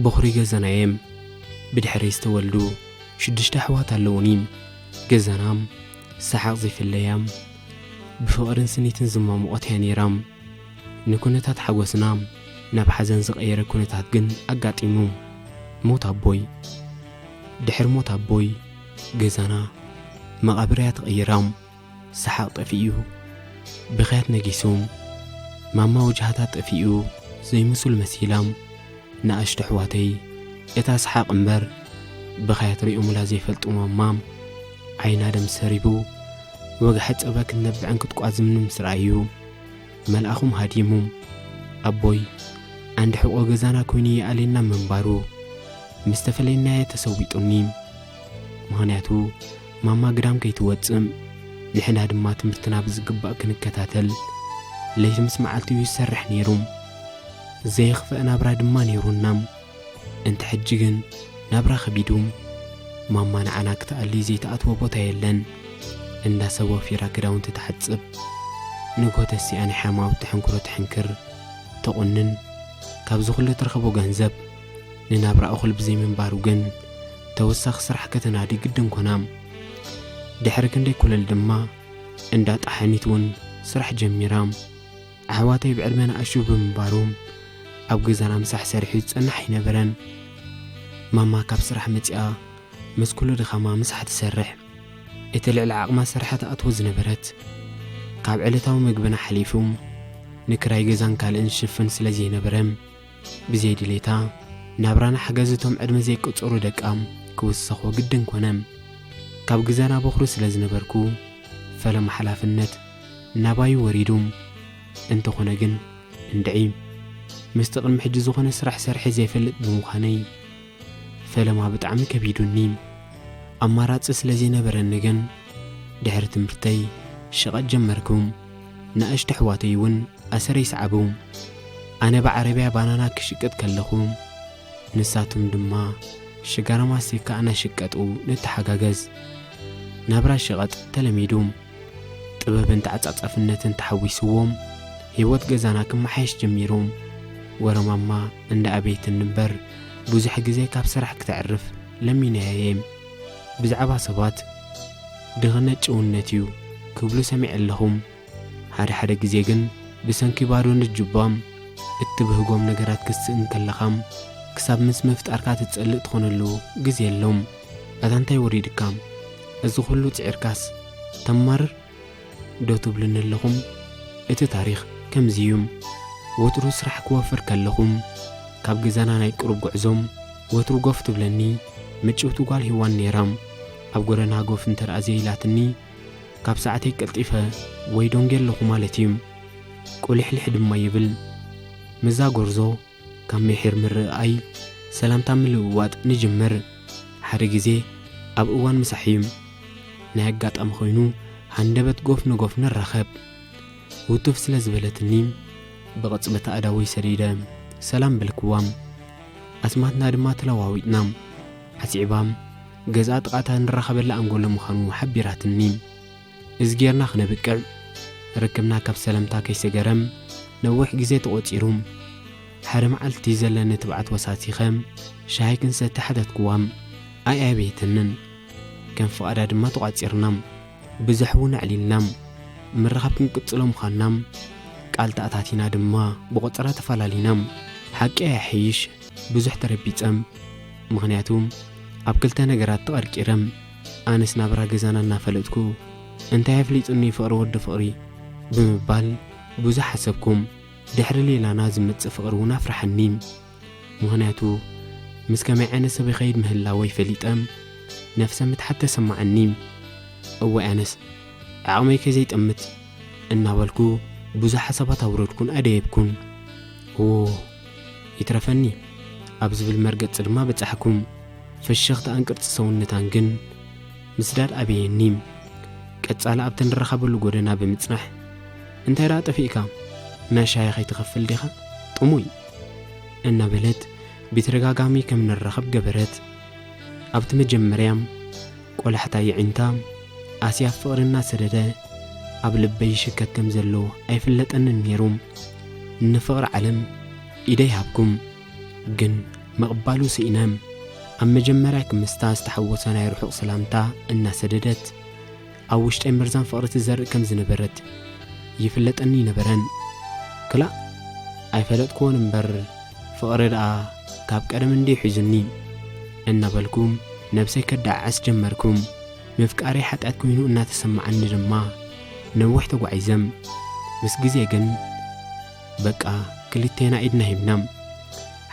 በኹሪ ገዛና እየ። ብድሕረይ ዝተወልዱ ሽዱሽተ ኣሕዋት ኣለዉኒ። ገዛና ሰሓቕ ዘይፍለያ፣ ብፍቕርን ስኒትን ዝማሙቐት እያ ነይራ። ንኩነታት ሓጎስና ናብ ሓዘን ዝቐየረ ኩነታት ግን ኣጋጢሙ። ሞት ኣቦይ። ድሕሪ ሞት ኣቦይ፣ ገዛና መቓብር እያ ተቐይራ። ሰሓቕ ጠፊኡ፣ ብኽያት ነጊሱ። ማማ ወጅሃታ ጠፊኡ፣ ዘይምሱል መሲላ። ንኣሽቱ ኣሕዋተይ፣ እታ ሰሓቕ እምበር ብኽያት ሪኦምላ ዘይፈልጡ ማማ፣ ዓይና ደም ሰሪቡ፣ ወግሐ ጸባ ክትነብዕን ክትቋዝምን ምስ ረኣዩ፣ መልኣኹም ሃዲሙ። ኣቦይ፣ ዓንዲ ሕቖ ገዛና ኮይኑ ይኣልየና ምንባሩ፣ ምስ ተፈለየናዮ ተሰዊጡኒ። ምኽንያቱ፣ ማማ ግዳም ከይትወጽእ፣ ንሕና ድማ ትምህርትና ብዝግባእ ክንከታተል፣ ለይቲ ምስ መዓልቲ እዩ ዝሰርሕ ነይሩ። ዘይኽፈእ ናብራ ድማ ነይሩና። እንተ ሕጂ ግን ናብራ ከቢዱ፣ ማማ ንዓና ክትኣሊ ዘይትኣትዎ ቦታ የለን። እንዳ ሰብ ወፊራ ክዳውንቲ ትሓጽብ፣ ንግሆ ተሲኣ ናይ ሓማውቲ ሕንክሮ ትሕንክር፣ ተቑንን። ካብዚ ኩሉ ትረኽቦ ገንዘብ ንናብራ እኹል ብዘይምንባሩ ግን፣ ተወሳኺ ስራሕ ከተናዲ ግድን ኮና። ድሕሪ ክንደይ ኮለል ድማ፣ እንዳ ጣሓኒት እውን ስራሕ ጀሚራ። ኣሕዋተይ ብዕድመ ንኣሽቱ ብምንባሮም፣ ኣብ ገዛና ምሳሕ ሰሪሑ ዝጸንሕ ኣይነበረን። ማማ ካብ ስራሕ መጺኣ፣ ምስ ኩሉ ድኻማ ምሳሕ ትሰርሕ። እቲ ልዕሊ ዓቕማ ሰሪሓ ትኣትዎ ዝነበረት፣ ካብ ዕለታዊ መግብና ሓሊፉ፣ ንክራይ ገዛን ካልእን ዝሽፍን ስለ ዘይነበረ፣ ብዘይ ድሌታ፣ ናብራና ሓገዝ እቶም ዕድመ ዘይቆጸሩ ደቃ ክውሰኾ ግድን ኮነ። ካብ ግዘና በኹሪ ስለ ዝነበርኩ፣ ፈለማ ሓላፍነት ናባይ ወሪዱ። እንተኾነ ግን፣ እንድዒ፣ ምስቲ ቅድሚ ሕጂ ዝኾነ ስራሕ ሰርሐ ዘይፈልጥ ብምዃነይ፣ ፈለማ ብጣዕሚ ከቢዱኒ። ኣማራጺ ስለ ዘይነበረኒ ግን፣ ድሕሪ ትምህርተይ ሸቐጥ ጀመርኩ። ንኣሽቱ ኣሕዋተይ እውን ኣሰረይ ሰዓቡ። ኣነ ብዓረብያ ባናና ክሽቅጥ ከለኹ፣ ንሳቶም ድማ ሽጋራ ማስቲካ እናሸቀጡ ንተሓጋገዝ። ናብራ ሸቐጥ ተለሚዱ። ጥበብን ተዓጻጻፍነትን ተሓዊስዎም፣ ህይወት ገዛና ክመሓየሽ ጀሚሩ። ወረ ማማ እንዳ ኣበየትኒ እምበር፣ ብዙሕ ግዜ ካብ ስራሕ ክተዕርፍ ለሚነያ እየ። ብዛዕባ ሰባት፣ "ድኽነት ጭውነት እዩ" ክብሉ ሰሚዐ ኣለኹ። ሓደ ሓደ ግዜ ግን ብሰንኪ ባዶነት ጁባ እትብህጎም ነገራት ክትስእን ከለኻ፣ ክሳብ ምስ ምፍጣርካ ትጸልእ ትኾነሉ ግዜ ኣሎ። ኣታ እንታይ ወሪድካ? እዚ ኹሉ ጽዒርካስ ተማርር ዶ ትብሉኒ ኣለኹም? እቲ ታሪኽ ከምዚ እዩ። ወትሩ ስራሕ ክወፍር ከለኹ፣ ካብ ገዛና ናይ ቁሩብ ጉዕዞ ወትሩ ጎፍ ትብለኒ ምጭውቲ ጓል ሄዋን ነይራ። ኣብ ጎደና ጎፍ እንተ ደኣ ዘይኢላትኒ፣ ካብ ሰዓተይ ቀልጢፈ ወይ ደንጉየ ኣለኹ ማለት እዩ። ቁልሕልሕ ድማ ይብል። ምስዛ ጎርዞ ካብ ምሒር ምርእኣይ ሰላምታ ምልውዋጥ ንጅምር። ሓደ ግዜ ኣብ እዋን ምሳሕ እዩ። ናይ ኣጋጣሚ ኮይኑ ሃንደበት ጎፍ ንጎፍ ንራኸብ። ውትፍ ስለ ዝበለትኒ ብቕጽበት ኣእዳወይ ሰዲደ ሰላም በልክዋ። ኣስማትና ድማ ተለዋዊጥና። ኣስዒባ ገዝኣ ጥቓ እታ ንራኸበላ ኣንጎሎ ምዃኑ ሓቢራትኒ። እዚ ጌርና ክነብቅዕ፣ ርክብና ካብ ሰለምታ ከይሰገረ ነዊሕ ግዜ ተቖጺሩ። ሓደ መዓልቲ ዘለኒ ትብዓት ወሳሲኸ ሻሂ ክንሰቲ ሓተትክዋ። ኣይኣበየትንን። ከም ፍቓዳ ድማ ተቋጺርና። ብዙሕ እውን ኣዕሊልና። ምርኻብ ክንቅጽሎ ምዃንና ቃል ተኣታቲና ድማ ብቆጸራ ተፈላሊና። ሓቂ ኣየሐይሽ ብዙሕ ተረቢጸ። ምኽንያቱ ኣብ ክልተ ነገራት ተቐርቂረ። ኣነስ ናብራ ገዛና እናፈለጥኩ፣ "እንታይ ኣፍሊጡኒ ፍቕሪ ወዲ ፍቕሪ?" ብምባል ብዙሕ ሓሰብኩ። ድሕሪ ሌላና ዝመጽእ ፍቕሪ እውን ኣፍርሓኒ። ምኽንያቱ ምስ ከመይ ዓይነት ሰብ ይኸይድ ምህላወይ ፈሊጠ፣ ነፍሰ ምትሓት ተሰማዓኒ። እዋይ ኣነስ ዓቕመይ ከይዘይጠምት እናበልኩ ብዙሕ ሓሳባት ኣውረድኩን ኣደየብኩን። ዎ ይትረፈኒ ኣብ ዝብል መርገጺ ድማ በጻሕኩ። ፍሽኽታኣን ቅርጺ ሰውነታን ግን ምስዳድ ኣበየኒ። ቀጻሊ ኣብቲ ንራኸበሉ ጎደና ብምጽናሕ፣ "እንታይ ደኣ ጠፊእካ? ናይ ሻሂ ከይትኸፍል ዲኻ ጥሙይ?" እናበለት ብተደጋጋሚ ከም ንራኸብ ገበረት። ኣብቲ መጀመርያ ቆላሕታ የዒንታ ኣስያ ፍቕሪ እናሰደደ ኣብ ልበይ ይሽከት ከም ዘሎ ኣይፍለጠንን ነይሩ። ንፍቕሪ ዓለም ኢደይ ሃብኩም፣ ግን ምቕባሉ ስኢነ፣ ኣብ መጀመርያ ክምስታ ዝተሓወሰ ናይ ርሑቕ ሰላምታ እናሰደደት፣ ኣብ ውሽጠይ መርዛም ፍቕሪ ትዘርእ ከም ዝነበረት ይፍለጠኒ ኣይነበረን። ክላእ ኣይፈለጥክዎን እምበር፣ ፍቕሪ ደኣ ካብ ቀደም እንድዩ ሒዙኒ እናበልኩ ነብሰይ ከደዓዕስ ጀመርኩ። ምፍቃረይ ሓጢኣት ኮይኑ እናተሰማዓኒ ድማ ነዊሕ ተጓዒዘ። ምስ ግዜ ግን በቃ ክልቴና ኢድና ሂብና።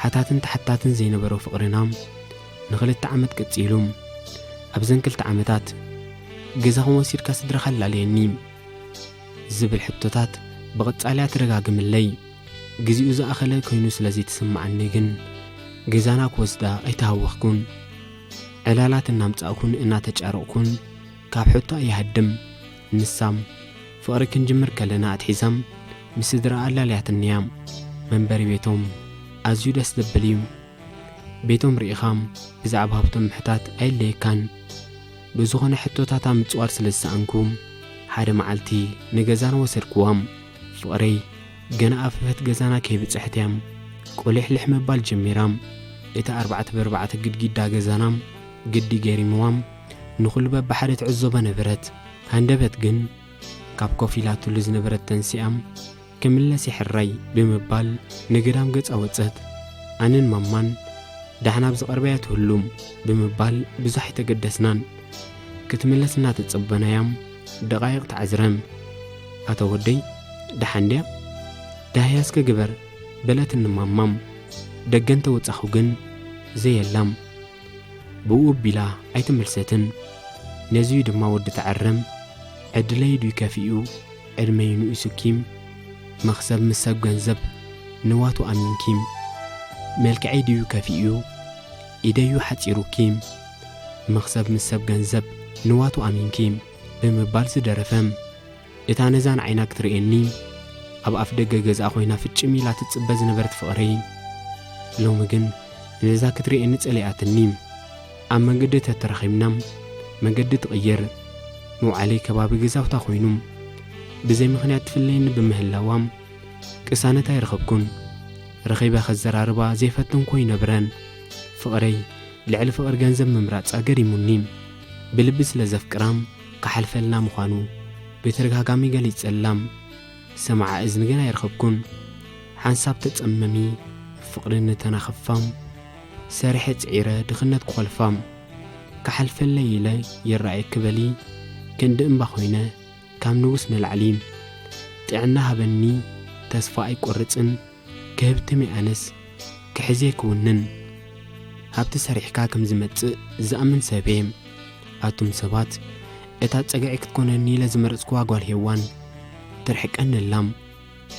ሓታትን ተሓታትን ዘይነበሮ ፍቕርና ንኽልተ ዓመት ቀጺሉ። ኣብዘን ክልተ ዓመታት ገዛኹም ወሲድካ ስድራኻ ኣላለየኒ ዝብል ሕቶታት ብቐጻሊ እያ ትደጋግምለይ። ግዜኡ ዝኣኸለ ኮይኑ ስለ ዘይተሰማዓኒ ግን ገዛና ክወስዳ ኣይተሃወኽኩን። ዕላላት እናምጻእኩን እናተጫረቕኩን ካብ ሕቶ ኣይሃድም። ንሳም ፍቕሪ ክንጅምር ከለና ኣትሒዛም ምስ ስድራ ኣላልያትንያ። መንበሪ ቤቶም ኣዝዩ ደስ ዘብል እዩ። ቤቶም ርኢኻም ብዛዕባ ሃብቶም ምሕታት ኣየድለየካን። ብዝኾነ ሕቶታታ ምጽዋር ስለ ዝሰኣንኩ ሓደ መዓልቲ ንገዛና ወሰድክዋም። ፍቕረይ ገና ኣፈፈት ገዛና ከይብጽሕት እያም ቁሊሕልሕ ምባል ጀሚራም። እታ ኣርባዕተ ብኣርባዕተ ግድጊዳ ገዛና ግዲ ገሪምዋም ንኹሉ በብሓደ ትዕዘቦ ነበረት። ሃንደበት ግን ካብ ኮፍ ኢላትሉ ዝነበረት ተንሲኣም ክምለስ ይሕራይ ብምባል ንገዳም ገጻ ወጸት። ኣነን ማማን ዳሕና ኣብ ዝቐርበያ ትህሉ ብምባል ብዙሕ ኣይተገደስናን። ክትምለስ እናተጸበናያም ደቓይቕ ተዓዝረም። ኣታ ወደይ ደሓን ድያ? ዳህያ እስከ ግበር በለትኒ ማማም። ደገ እንተ ወጻኹ ግን ዘየላም። ብኡ ኣቢላ ኣይተመልሰትን። ነዚዩ ድማ ወዲ ተዓረም። ዕድለይ ድዩ ከፊኡ ዕድመይ ንኢሱኪም። መኽሰብ ምስ ሰብ ገንዘብ ንዋቱ ኣሚንኪም። መልክዐይ ድዩ ከፊኡ ኢደዩ ሓጺሩኪም። መኽሰብ ምስ ሰብ ገንዘብ ንዋቱ ኣሚንኪም ብምባል ዝደረፈም። እታ ነዛ ንዓይና ክትርእየኒ ኣብ ኣፍ ደገ ገዝኣ ኮይና ፍጭም ኢላ ትጽበ ዝነበረት ፍቕረይ ሎሚ ግን ነዛ ክትርእየኒ ጸሊኣትኒ። ኣብ መንገዲ ተተራኺብና መንገዲ ትቕይር። ምውዓለይ ከባቢ ገዛውታ ኮይኑ ብዘይ ምኽንያት ትፍለየኒ ብምህላዋ ቅሳነት ኣይረኸብኩን። ረኺበ ከዘራርባ ዘይፈተንኩ ኣይነብረን። ፍቕረይ ልዕሊ ፍቕሪ ገንዘብ ምምራጻ ገሪሙኒ። ብልቢ ስለ ዘፍቅራም ክሓልፈልና ምዃኑ ብተደጋጋሚ ገሊጸላም። ሰማዓ እዝኒ ግን ኣይረኸብኩን። ሓንሳብ ተጸመሚ ፍቕሪ ንተናኸፋም። ሰሪሐ ጽዒረ ድኽነት ክኾልፋም። ክሓልፈለይ ኢለ ይረኣየኪ በሊ ክንዲ እምባ ኮይነ ካብ ንጉስ ንላዕሊ። ጥዕና ሃበኒ ተስፋ ኣይቆርጽን ክህብትም ኣነስ ክሕዜ ክውንን። ሃብቲ ሰሪሕካ ከም ዝመጽእ ዝኣምን ሰብ እየ። ኣቱም ሰባት እታ ጸግዒ ክትኮነኒ ኢለ ዝመረጽኩዋ ጓል ሄዋን ትርሕቀኒ ኣላም።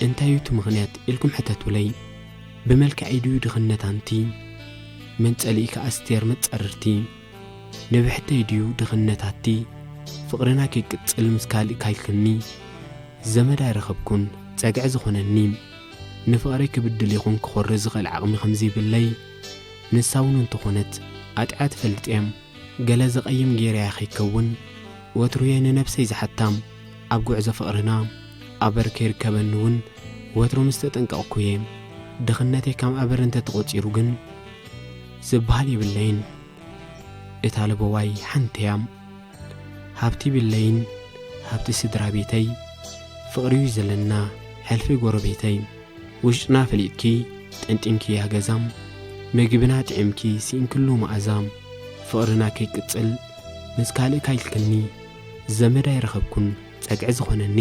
እንታይ እዩ እቲ ምኽንያት ኢልኩም ሕተቱለይ። ብመልክዐይ ድዩ ድኽነት ኣንቲ መንጸሊእካ ኣስቴር መጻርርቲ? ንብሕተይ ድዩ ድኽነት ኣቲ ፍቕርና ከይቅጽል ምስ ካልእ ካይልክኒ ዘመድ ኣይረኸብኩን ጸግዒ ዝኾነኒ። ንፍቕረይ ክብድል ይኹን ክኾሪ ዝኽእል ዓቕሚ ከም ዘይብለይ ንሳ እውን እንተኾነት ኣጥዕያ ትፈልጥ እያ። ገለ ዝቐይም ገይረያ ከይከውን ወትሩ እየ ንነብሰይ ዝሓታም። ኣብ ጉዕዞ ፍቕርና ኣበር ከይርከበኒ እውን ወትሩ ምስ ተጠንቀቕኩ እየ። ድኽነተይ ከም ኣበር እንተተቖጺሩ ግን ዝበሃል የብለይን። እታ ለበዋይ ሓንቲ እያ። ሃብቲ ብለይን ሃብቲ ስድራ ቤተይ ፍቕሪ እዩ ዘለና ሕልፊ ጎረቤተይ። ውሽጥና ፈሊጥኪ ጠንጢንኪ እያ ገዛም ምግብና ጥዒምኪ ስኢንክሉ መኣዛም። ፍቕርና ከይቅጽል ምስ ካልእ ካይልክኒ ዘመድ ኣይረኸብኩን ጸግዒ ዝኾነኒ።